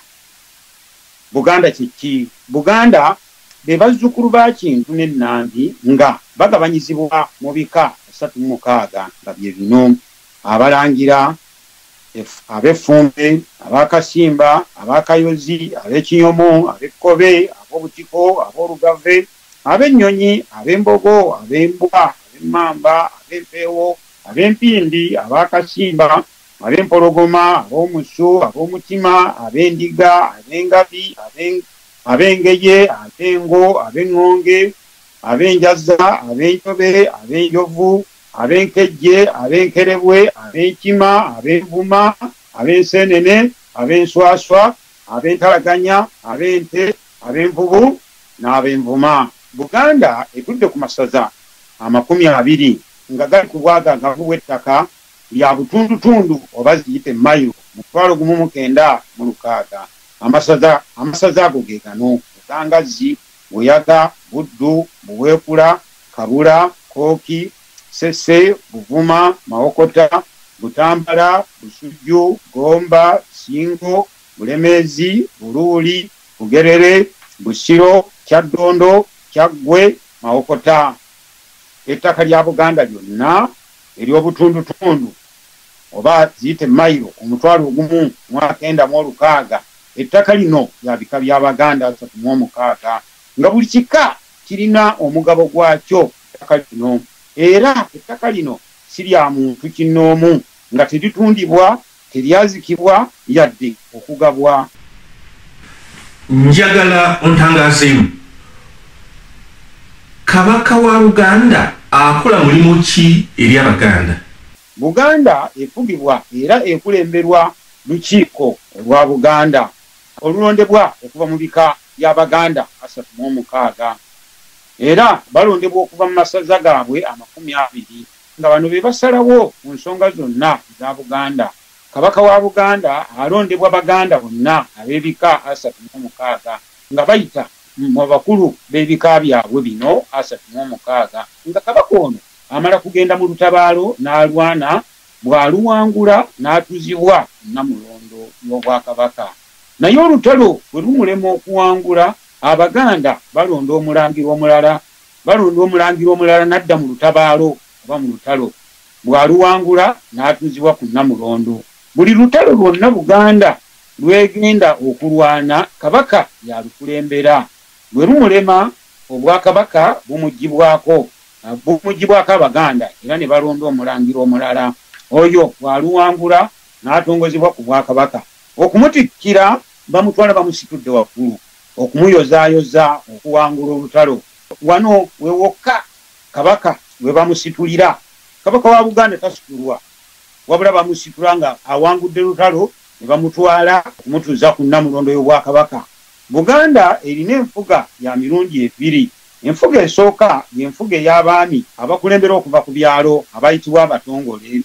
Buganda kye ki? Buganda be bazzukulu ba Kintu ne Nnambi nga bagabanyizibwa mu bika 36 nga bye bino: Abalangira, ab'effumbe, ab'akasimba, ab'akayozi, ab'ekinyomo, ab'ekkobe, ab'obutiko, ab'olugave, ab'ennyonyi, ab'embogo, ab'embwa, ab'emmamba, ab'empeewo, ab'empindi, ab'akasimba, ab'empologoma, ab'omusu, ab'omutima, ab'endiga, ab'engabi, ab'engeye, ab'engo, ab'eŋŋonge, ab'enjaza, ab'enjobe, ab'enjovu, ab'enkejje, ab'enkerebwe, ab'enkima, ab'envuma, ab'enseenene, ab'enswaswa, ab'entalaganya, ab'ente, ab'envubu n'ab'envuma. Buganda etudde ku masaza 20 nga gali ku bwagaagavu bw'ettaka lya butundutundu oba ziyite mayiro 1906. Amasaza ago ge gano: Bugangazzi, Buyaga, Buddu, Buweekula, Kabula, Kooki, Ssese, Buvuma, Mawokota, Butambala, Busujju, Gomba, Ssingo, Bulemeezi, Buluuli, Bugerere, Busiro, Kyaddondo, Kyaggwe, Mawokota. Ettaka lya Buganda lyonna ery'obutundutundu oba ziyite mayiro 1906. Ettaka lino lya bika by'Abaganda 36 nga buli kika kirina omugabo gwakyo ettaka lino. Era ettaka lino si lya muntu kinnoomu, nga teritundibwa, teryazikibwa yadde okugabwa. Njagala ontangazeemu, Kabaka wa Buganda akola mulimu ki eri Abaganda? Buganda efugibwa era ekulemberwa lukiiko olwa Buganda olulondebwa okuva mu bika by'Abaganda 36, era balondebwa okuva mu masaza gaabwe 20 nga bano be basalawo ku nsonga zonna eza Buganda. Kabaka wa Buganda alondebwa Baganda bonna ab'ebika 36 nga bayita mu bakulu b'ebika byabwe bino 36, nga kabaka ono amala kugenda mu lutabaalo n'alwana, bw'aluwangula n'atuzibwa Nnamulondo y'Obwakabaka. Naye olutalo bwe lumulema okuwangula, Abaganda balonda omulangira omulala, n'adda mu lutabaalo oba mu lutalo, bw'aluwangula n'atuzibwa ku Nnamulondo. Buli lutalo lwonna Buganda lwegenda okulwana, kabaka yalukulembera. Bwe lumulema, obwakabaka bumugibwako Abaganda era ne balonda omulangira omulala. Oyo bw'aluwangula n'atongozebwa ku bwakabaka. Okumutikkira bamutwala bamusitudde waggulu okumuyozaayoza okuwangula olutalo. Wano we wokka kabaka we bamusitulira. Kabaka wa Buganda tasitulwa, wabula bamusitula nga awangudde lutalo ne bamutwala okumutuuza ku Nnamulondo y'Obwakabaka. Buganda erina enfuga ya mirundi ebiri. Enfuga esooka y'enfuga ey'abaami abakulembera okuva ku byalo abayitibwa abatongole,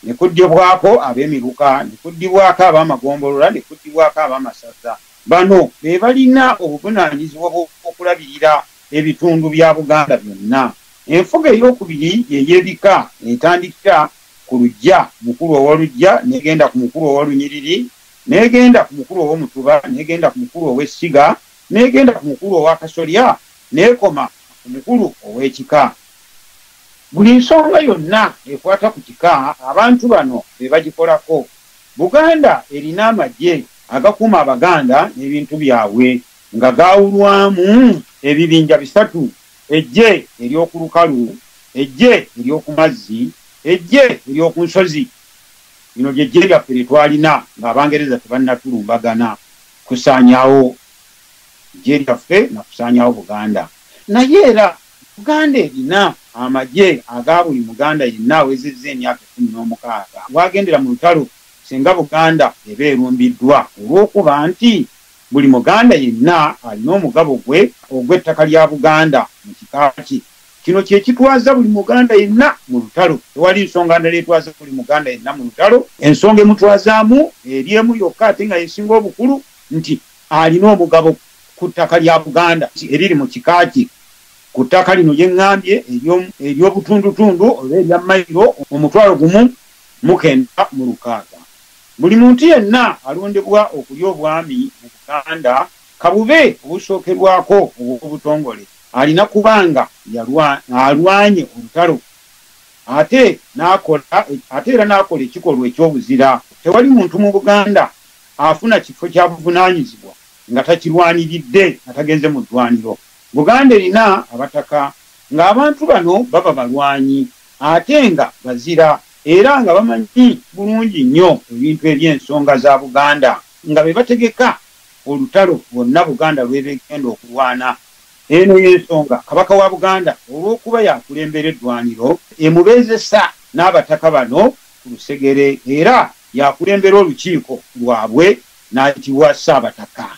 ne kuddibwako ab'emiruka, ne kuddibwako ab'amagombolola, ne kuddibwako ab'amasaza. Bano be balina obuvunaanyizibwa bw'okulabirira ebitundu bya Buganda byonna. Enfuga ey'okubiri ye y'ebika, etandikira ku luggya, mukulu ow'oluggya, n'egenda ku mukulu ow'olunyiriri, n'egenda ku mukulu ow'omutuba, n'egenda ku mukulu ow'essiga, n'egenda ku mukulu ow'akasolya, n'ekoma ku mukulu ow'ekika. Buli nsonga yonna ekwata ku kika abantu bano be bagikolako. Buganda erina amagye agakuuma Abaganda n'ebintu byabwe nga gaawulwamu ebibinja bisatu: eggye ery'okulukalu, eggye ery'okumazzi Eggye ery'oku nsozi lino lye ggye lyaffe lye twalina ng'Abangereza tebannatulumbagana kusaanyaawo ggye lyaffe na kusaanyaawo Buganda. Naye era Buganda erina amagye aga buli Muganda yenna awezezza emyaka 16 wagendera mu lutalo singa Buganda eba erumbiddwa, olw'okuba nti buli Muganda yenna alina omugabo gwe ogw'ettaka lya Buganda mu kika kye. Kino kye kitwaza buli Muganda yenna mu lutalo. Tewali nsonga ndala etwaza buli Muganda yenna mu lutalo. Ensonga emutwazaamu eri emu yokka ate nga yesinga obukulu, nti alina omugabo ku ttaka lya Buganda eriri mu kika kye. Ku ttaka lino lye ŋŋambye ery'obutundutundu oba erya mayiro 1,906. Buli muntu yenna alondebwa okulya obwami mu Buganda kabube obusookerwako obw'obutongole alina kubanga alwanye olutalo ate era n'akola ekikolwa eky'obuzira. Tewali muntu mu Buganda afuna kifo kya buvunaanyizibwa nga takirwaniridde, nga tagenze mu ddwaniro. Buganda erina abataka, ng'abantu bano baba balwanyi ate nga bazira era nga bamanyi bulungi nnyo ebintu eby'ensonga za Buganda, nga be bategeka olutalo lwonna Buganda lw'ebegenda okulwana. Eno y'ensonga Kabaka wa Buganda olw'okuba yakulembera eddwaniro emubeezesa n'abataka bano ku lusegere, era yakulembera olukiiko lwabwe n'ayitibwa Ssaabataka.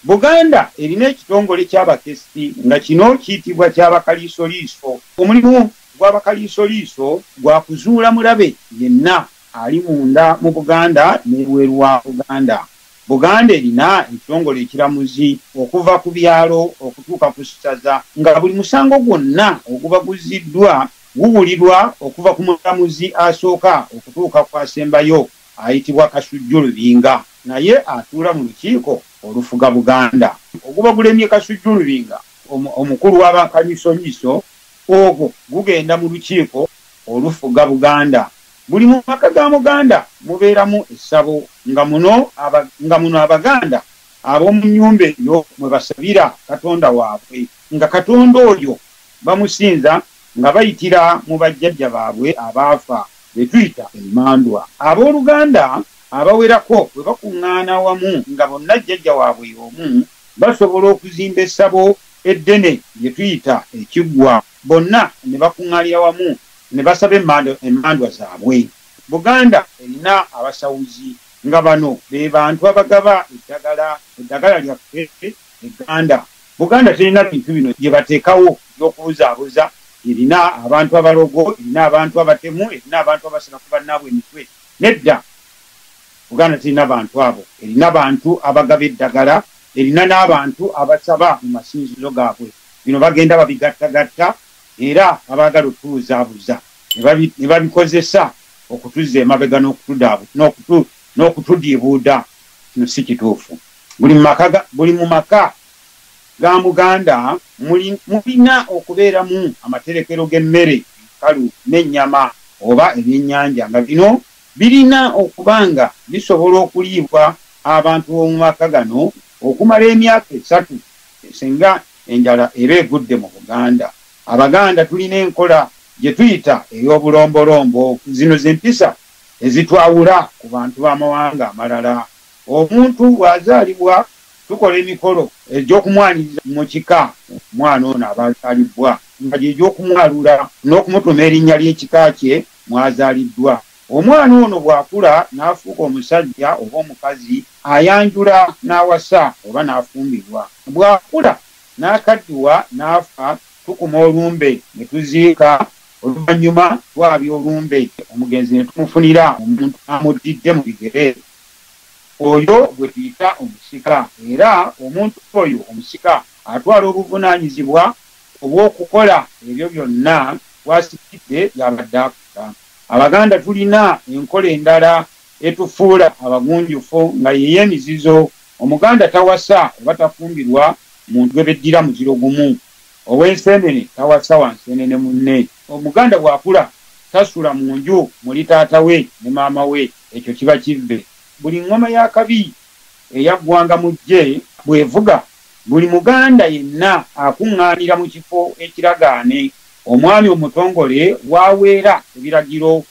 Buganda erina ekitongole ky'abakessi nga kino kiyitibwa ky'abakaliisoliiso. Omulimu gw'abakaliisoliiso gwa kuzuula mulabe yenna ali munda mu Buganda n'ebweru wa Buganda. Buganda erina ekitongole ekiramuzi okuva ku byalo okutuuka ku ssaza, nga buli musango gwonna oguba guziddwa guwulirwa okuva ku mulamuzi asooka okutuuka ku asembayo ayitibwa Kasujju Lubinga, naye atuula mu lukiiko olufuga Buganda. Oguba gulemye Kasujju Lubinga, omukulu w'abakaliisoliiso, ogwo gugenda mu lukiiko olufuga Buganda. Buli mu maka ga Muganda mubeeramu essabo, nga muno Abaganda ab'omu nnyumba eyo mwe basabira Katonda waabwe, nga Katonda oyo bamusinza nga bayitira mu bajjajja baabwe abaafa be tuyita emmandwa. Abooluganda abawerako bwe bakuŋŋaana wamu nga bonna jjajja waabwe y'omu, basobola okuzimba essabo eddene lye tuyita ekiggwa, bonna ne bakuŋŋaanira wamu ne basaba emmandwa zaabwe. Buganda erina abasawuzi, nga bano be bantu abagaba eddagala lyaffe egganda. Buganda terina bintu bino bye bateekawo eby'okubuzaabuza. Erina abantu abalogo, erina abantu abatemu, erina abantu abasala ku bannaabwe emitwe. Nedda, Buganda terina bantu abo. Erina bantu abagaba eddagala, erina n'abantu abasaba mu masinzizo gaabwe. Bino bagenda babigattagatta era abaagala otubuzaabuza ne babikozesa okutuzza emabega n'okutudiibuuda. Kino si kituufu. Buli mu maka ga Muganda mulina okubeeramu amaterekero g'emmere enkalu n'ennyama oba ebyennyanja, nga bino birina okuba nga bisobola okuliibwa abantu b'omu maka gano okumala emyaka 3 singa enjala eba egudde mu Buganda. Abaganda tulina enkola gye tuyita ey'obulombolombo. Zino z'empisa ezitwawula ku bantu b'amawanga amalala. Omuntu bw'azaalibwa tukola emikolo egy'okumwaniriza mu kika omwana ono aba azaalibwa, nga gy'egy'okumwalula n'okumutuma erinnya ly'ekika kye mw'azaaliddwa. Omwana ono bw'akula n'afuuka omusajja oba omukazi, ayanjula n'awasa oba n'afumbirwa. Bw'akula n'akaddiwa n'afa, tukuma olumbe ne tuziika. Oluvannyuma twabya olumbe omugenzi ne tumufunira omuntu amuddidde mu bigere, oyo gwe tuyita omusika. Era omuntu oyo omusika atwala obuvunaanyizibwa obw'okukola ebyo byonna bw'asikidde by'abadde akola. Abaganda tulina enkola endala etufuula abagunjufu nga y'ey'emizizo. Omuganda tawasa oba tafumbirwa muntu gwe beddira muziro gumu. Ow'enseenene tawasa wa nseenene munne. Omuganda bw'akula tasula mu nju muli taata we ne maama we, ekyo kiba kivve. Buli ngoma ya kabi eyaggwanga mu ggye bw'evuga, buli Muganda yenna akuŋŋaanira mu kifo ekiragaane Omwami omutongole waweera ebiragiro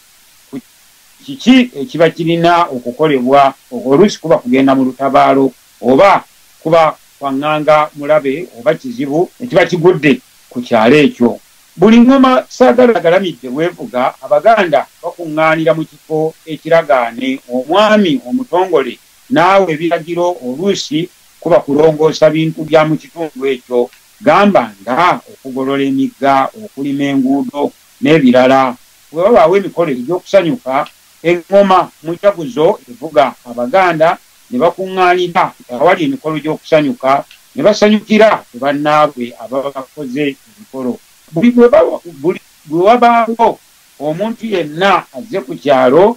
ku kiki ekiba kirina okukolebwa. Oluusi kuba kugenda mu lutabaalo oba kuba kwaŋŋanga mulabe oba kizibu ekiba kigudde ku kyalo ekyo. Buli ŋŋoma Saagala Agalamidde bwevuga, Abaganda bakuŋŋaanira mu kifo ekiragaane, omwami omutongole n'awa ebiragiro. Oluusi kuba kulongoosa bintu bya mu kitundu ekyo, gamba nga okugolola emigga, okulima enguudo n'ebirala. Bwe wabaawo emikolo egy'okusanyuka, eŋŋoma mujaguzo evuga, Abaganda ne bakuŋŋaanira awali emikolo gy'okusanyuka ne basanyukira ku bannaabwe ababa bakoze emikolo. Buli bwe wabaawo omuntu yenna azze ku kyalo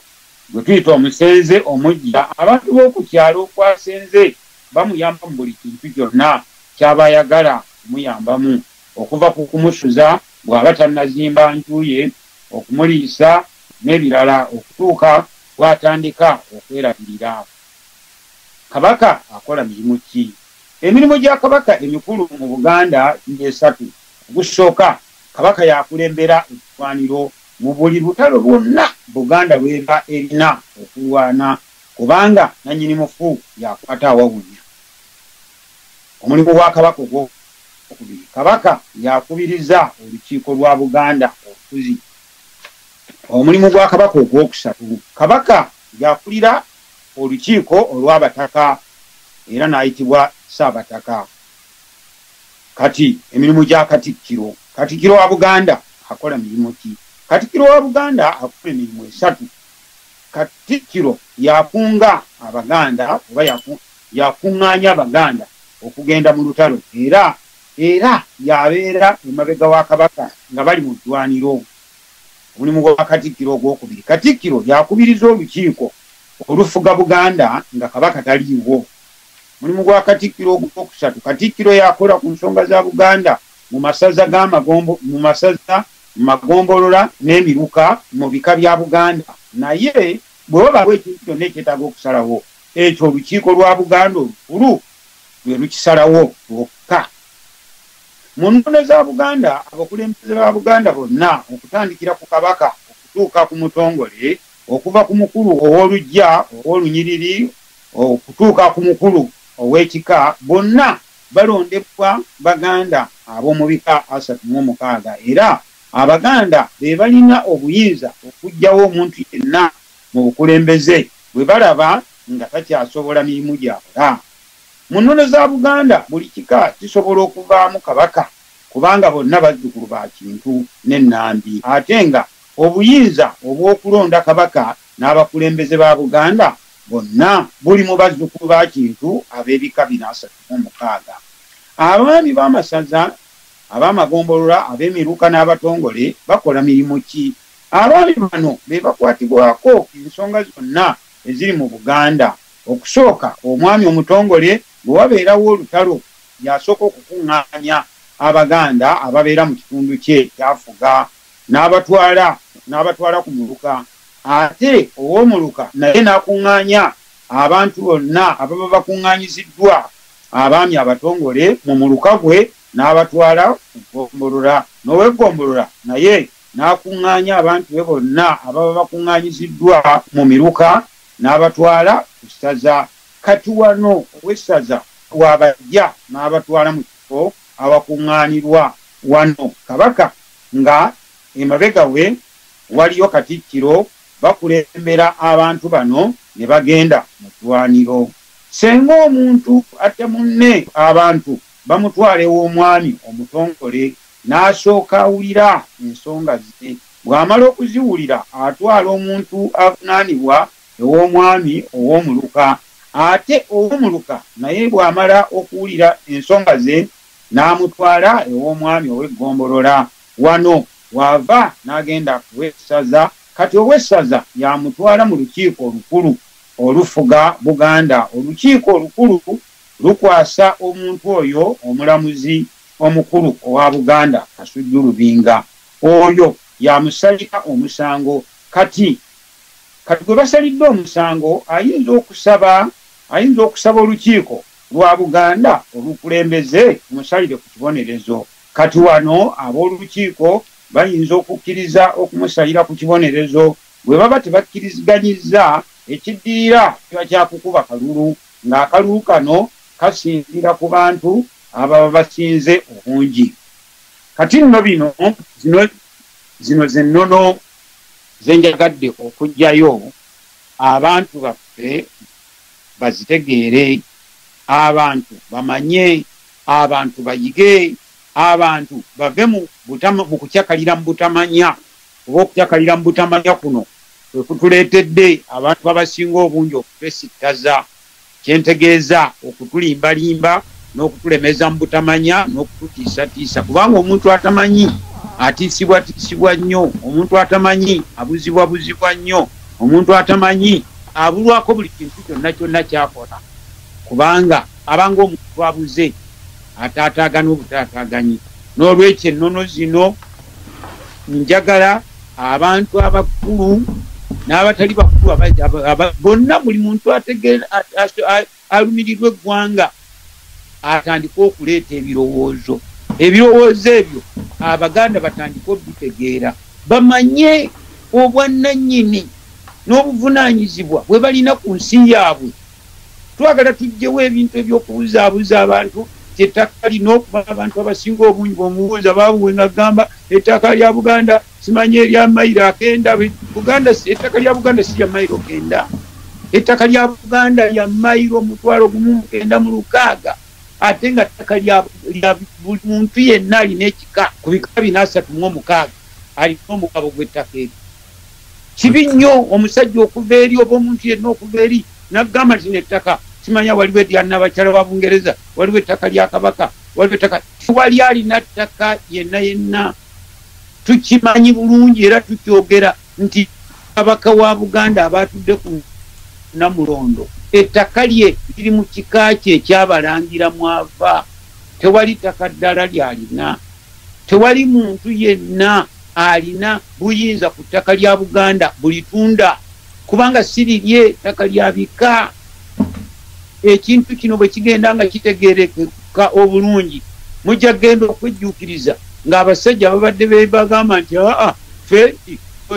gwe tuyita omusenze omuggya, abantu b'oku kyalo okwasenze bamuyamba mu buli kintu kyonna ky'aba ayagala okumuyambamu, okuva ku kumusuza bw'aba tannazimba nju ye, okumuliisa n'ebirala, okutuuka bw'atandika okwerabirira. Kabaka akola mirimu ki? Emirimu gya Kabaka emikulu mu Buganda giri esatu. Ogusooka, Kabaka yakulembera eddwaniro mu buli lutalo lwonna Buganda lw'eba erina okulwana, kubanga nannyini mufu yakwata awawunya. Omulimu gwa Kabaka ogwokubiri, Kabaka yakubiriza olukiiko lwa Buganda olufuzi. Omulimu gwa Kabaka ogwokusatu, Kabaka yakulira olukiiko olw'abataka era n'ayitibwa Ssaabataka. Kati emirimu gya Katikkiro. Katikkiro wa Buganda akola mirimu ki? Katikkiro wa Buganda akola emirimu esatu. Katikkiro yakunga Abaganda oba yakuŋŋaanya Abaganda okugenda mu lutalo, era yabeera emabega wa Kabaka nga bali mu ddwaniro. Omulimu gwa Katikkiro ogwokubiri, Katikkiro yakubiriza olukiiko olufuga Buganda nga Kabaka taliiwo. Omulimu gwa Katikkiro ogwokusatu, Katikkiro yakola ku nsonga za Buganda mu masaza g'amagombo, mu masaza, mu magombolola n'emiruka mu bika bya Buganda. Naye bwe wabaawo ekintu kyonna ekyetaaga okusalawo, ekyo olukiiko lwa Buganda olukulu lwe lukisalawo lwokka. Mu nnono za Buganda, abakulembeze ba Buganda bonna okutandikira ku Kabaka okutuuka ku mutongole, okuva ku mukulu ow'oluggya, ow'olunyiriri, okutuuka ku mukulu ow'ekika, bonna balondebwa Baganda ab'omu bika 36, era Abaganda be balina obuyinza okuggyawo omuntu yenna mu bukulembeze bwe balaba nga takyasobola mirimu gy'akola. Mu nnono za Buganda buli kika kisobola okuvaamu Kabaka, kubanga bonna bazzukulu ba Kintu n'Ennambi, ate nga obuyinza obw'okulonda Kabaka n'abakulembeze ba Buganda bonna buli mu bazzukulu ba Kintu ab'ebika 436. Abaami b'amasaza, ab'amagombolola, ab'emiruka n'abatongole bakola mirimu ki? Abaami bano be bakwatibwako ensonga zonna eziri mu Buganda. Okusooka, omwami omutongole bwe wabeerawo olutalo yasooka okukuŋŋaanya Abaganda ababeera mu kitundu kye kyafuga n'abatwala ku muluka, ate ow'omuluka naye n'akuŋŋaanya abantu bonna ababa bakuŋŋaanyiziddwa abaami abatongole mu muluka gwe n'abatwala ku ggombolola, n'ow'eggombolola naye n'akuŋŋaanya abantu be bonna ababa bakuŋŋaanyiziddwa mu miruka n'abatwala ku ssaza. Kati wano ow'essaza wabajja n'abatwala mu kifo awakuŋŋaanirwa. Wano Kabaka nga emabega we waliyo Katikkiro, bakulembera abantu bano ne bagenda mu ddwaniro. Senga omuntu atta munne, abantu bamutwala ew'omwami omutongole n'asooka awulira ensonga ze. Bw'amala okuziwulira atwala omuntu avunaanibwa ew'omwami ow'omuluka, ate ow'omuluka naye bw'amala okuwulira ensonga ze n'amutwala ew'omwami ow'eggombolola. Wano w'ava n'agenda ow'essaza. Kati ow'essaza yamutwala mu lukiiko olukulu olufuga Buganda. Olukiiko olukulu lukwasa omuntu oyo omulamuzi omukulu owa Buganda, Kasujju Lubinga. Oyo yamusalira omusango. Kati gwe basalidde omusango ayinza okusaba olukiiko lwa Buganda olukulembeze musalire ku kibonerezo. Kati wano ab'olukiiko bayinza okukkiriza okumusalira ku kibonerezo. Bwe baba tebakkiriziganyizza, ekiddirira kiba kyakukuba kalulu, ng'akalulu kano kasinziira ku bantu ababa basinze obungi. Kati nno bino zino zennono zenjagadde okuggyayo abantu baffe bazitegeere, abantu bamanye, abantu bayige, abantu bave mu kukyakalira mu butamanya. Oba okukyakalira mu butamanya kuno kwe kutuleetedde abantu abasinga obungi okutwesittaza, kyentegeeza okutulimbalimba n'okutulemeza mu butamanya n'okututiisatiisa, kubanga omuntu atamanyi atiisibwatiisibwa nnyo, omuntu atamanyi abuzibwabuzibwa nnyo, omuntu atamanyi abulwako buli kintu kyonna kyonna kyakola, kubanga abanga omuntu abuze ataataagana obutaataaganyi. N'olwekyo ennono zino njagala abantu abakulu n'abatali bakulu bonna, buli muntu ategeera alumirirwa eggwanga atandike okuleeta ebirowoozo. Ebirowoozo ebyo Abaganda batandike okubitegeera, bamanye obwannannyini n'obuvunaanyizibwa bwe balina ku nsi yaabwe. Twagala tuggyewo ebintu eby'okubuzaabuza abantu, ettaka lino okuba abantu abasinga obungi bw'omubuuza baabuwe nga gamba ettaka lya Buganda simanyi erya mayiro akenda. Buganda, ettaka lya Buganda si lya mayiro kenda, ettaka lya Buganda lya mayiro 1,906, ate nga ttaka lya buli muntu yenna alina ekika ku bika 436 alina omugabo gw'ettaka eryo. Kibi nnyo omusajja okuva eri oba omuntu yenna okuva eri n'agamba nti n'ettaka simanya waliwo erya Nnabakyala wa Bungereza, waliwo ettaka lya Kabaka, waliwo ettaka. Tewali alina ttaka yenna yenna. Tukimanyi bulungi era tukyogera nti Kabaka wa Buganda aba atudde ku Namulondo, ettaka lye liri mu kika kye ekyabalangira mwava. Tewali ttaka ddala ly'alina, tewali muntu yenna alina buyinza ku ttaka lya Buganda bulitunda, kubanga si lirye, ttaka lya bika. Ekintu kino bwe kigenda nga kitegeerekeka obulungi, mujja kugenda okwejjuukiriza ng'abasajja babadde bagamba nti aa ffe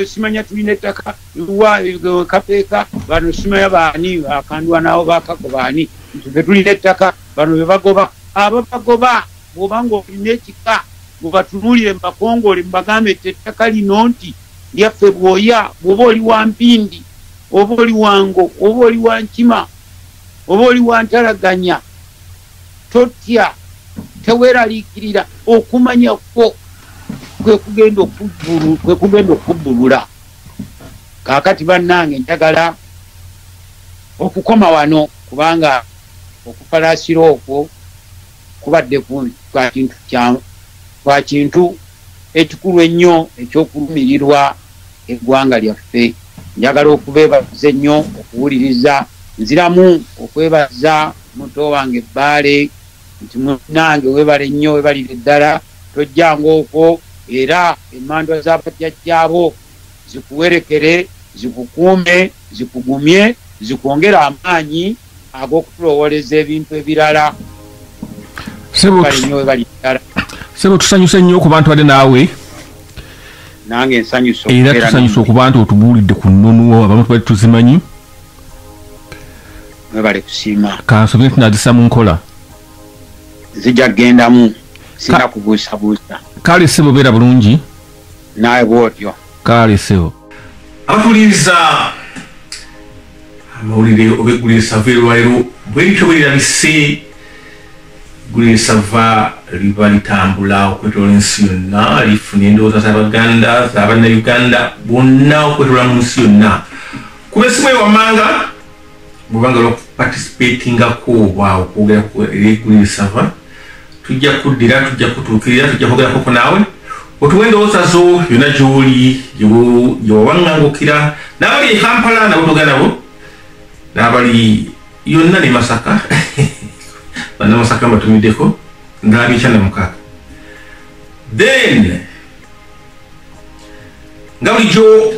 simanya tulina ettaka wa Kapeeka, bano simanya baani akandwanawo bakako baani, nti ffe tulina ettaka, bano be bagoba. Ababagoba bw'obanga olina ekika mubatunuulire mubakongole mubagambe nti ettaka lino nti lyaffe bwoya, bw'oba oli wa Mpindi oba oli wa Ngo oba oli wa Nkima oba oli wa Ntalaganya, totya, teweeraliikirira, okumanya kwo kwe kugenda okubbulula. Kaakati bannange njagala okukoma wano, kubanga okufalaasira okwo kubadde kwa kintu ekikulu ennyo eky'okulumirirwa eggwanga lyaffe. Njagala okubeebaza ennyo okuwuliriza, nziramu okwebaza muto wange Bbaale nti munnange weebale nnyo, weebalire ddala, tojjanga okwo, era emmandwa z'abajjajjaabo zikuwerekere, zikukuume, zikugumye, zikwongere amaanyi ag'okutulowooleza ebintu ebirala. Sebo tusanyuse nnyo okuba nti wadde naawe. Nange nsanyuse era tusanyuse okuba nti otubuulidde ku nnono abamu tubadde tuzimanyi. Mwebale kusiima. Kansobere tunazissa mu nkola. Zijja kugendamu, sina kubuusabuusa. Kale ssebo beera bulungi. Naawe bw'otyo. Kale ssebo. Abatuuliriza amawulire oba eggulire sava erwaliro bwe lityo bwe lirabise. Eggulire sava liba litambula okwetoola ensi yonna, lifuna endowooza z'Abaganda, z'Abannayuganda bonna okwetoola mu nsi yonna. Kuba essimu eyo wammanga bw'obanga olw'okuparticipatingako oba okwogera eri eggulire sava, tujja kuddira, tujja kutuukirira, tujja kwogerako naawe otuwe endowooza zo yonna gy'oli gye wawaŋŋangukira, n'abali e Kampala nabo togera nabo, n'abali yonna ne Masaka, bannamasaka mbatumiddeko ndabye 96. Then nga bulijjo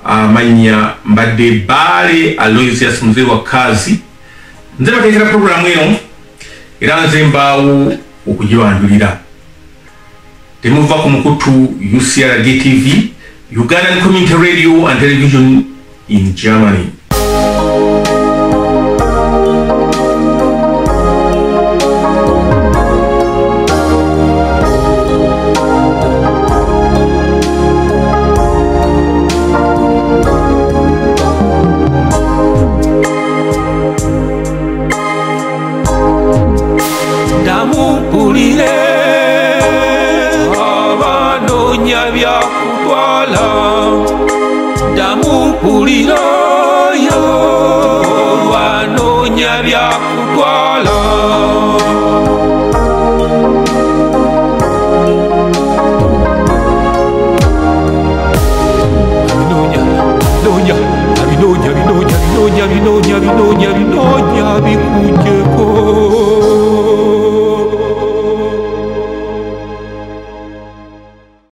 amannya mbadde Bbaale Aloysius Muzei wa Kaazi, nze bateekera puroguramu eno era nze mbaawo okugibanjulira. Temuva ku mukutu UCRD TV, Ugandan Community Radio and Television in Germany. Abinonya, abinonya, abinonya, abinonya, abinonya, abikuje.